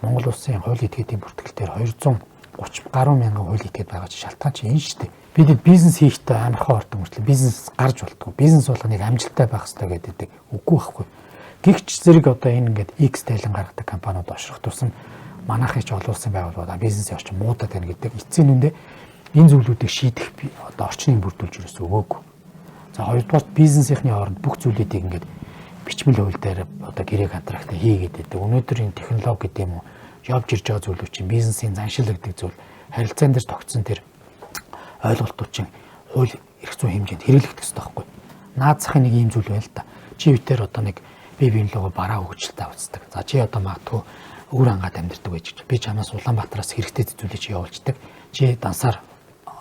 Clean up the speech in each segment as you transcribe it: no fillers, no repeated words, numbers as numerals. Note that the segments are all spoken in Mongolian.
Монгол улсын хуулийн этгээдийн бүртгэл дээр 230 гаруй мянган хуулийн этгээд байгаа чи шалтгаан чи энэ шүү дээ. Бид бизнес хийхдээ амархан ордог мөртлөө бизнес гарч болтгоо. Бизнес болгоныг амжилттай байх хэрэгтэй гэдэг. Үгүй байхгүй. Гэгч зэрэг одоо энэ ингээд X тайлан гаргадаг компаниуд ошрох тусам манайхыг ч олон улсын байгууллагууд бизнесийн орчин муудаад байна гэдэг. Эцсийн нүндээ энэ зүйлүүдийг шийдэх одоо орчныг бүрдүүлж ерөөсөө өгөөгүй. За, хоёрдугаар бизнесийнхний хооронд бүх зүйлүүдийг ингээд бичмэл хууль дээр одоо гэрээ контракт хийгээд байдаг. Өнөөдөр энэ технологи гэдэг юм уу, явж ирж байгаа зүйлүүд чинь бизнесийн заншил гэдэг зүйл, харилцаан дээр тогтсон тэр ойлголтууд чинь хууль эрх зүйн хэмжээнд хэрэглэгдэх хэрэгтэй байхгүй. Наад захын нэг ийм зүйл байна л да. Чи битэр одоо нэг бие биен лугаа бараа хөгжилтэй авцдаг. За, чи одоо магадгүй өвөр ангаад амьдардаг байж гэж. Би чамаас Улаанбаатараас хэрэгтэй зүйлийг чи явуулждаг. Чи дансаар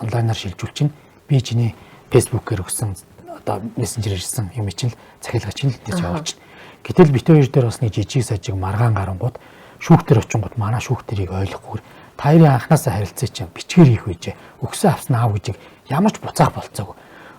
онлайнаар шилжүүлчин. Би чиний Facebook-ээр өгсөн одоо мессенжер ирсэн юм чинь л захиалга чинь л тийч явуулчихна. Гэтэл бит хоёр дээр бас нэг жижиг сажиг маргаан гарангууд шүүхтэр очингууд манай шүүхтэрийг ойлгохгүйгээр та хоёрын анханасаа харилцаа чинь бичгээр хийх байжээ. Өгсөн авсан аав гэж ямар ч буцаах болцоогүй.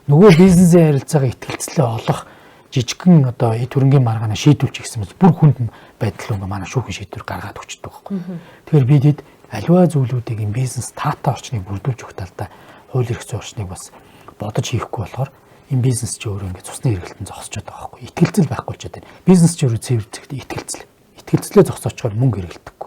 Нөгөө бизнесийн харилцаагаа итгэлцлээ олох жижигхэн одоо эд хөрөнгийн маргаанаа шийдвүлчих гэсэн мэт бүр хүнд байдал ингээ манай шүүхийн шийдвэр гаргаад өгчдөг байхгүй. Тэгэхээр бидэд аливаа зүйлүүдийг энэ бизнес таатай орчныг бүрдүүлж өгөх талдаа хууль эрх зүйн орчныг бас бодож хийхгүй болохоор энэ бизнес чи өөрөө ингээ цусны эргэлтэн зогсож байгаа байхгүй. Итгэлцэл байхгүй болчиход байна. Бизнес чи өөрөө цэвэр зэгт итгэлцэл. Итгэлцлээ зогсоочхоор мөнгө эргэлдэг.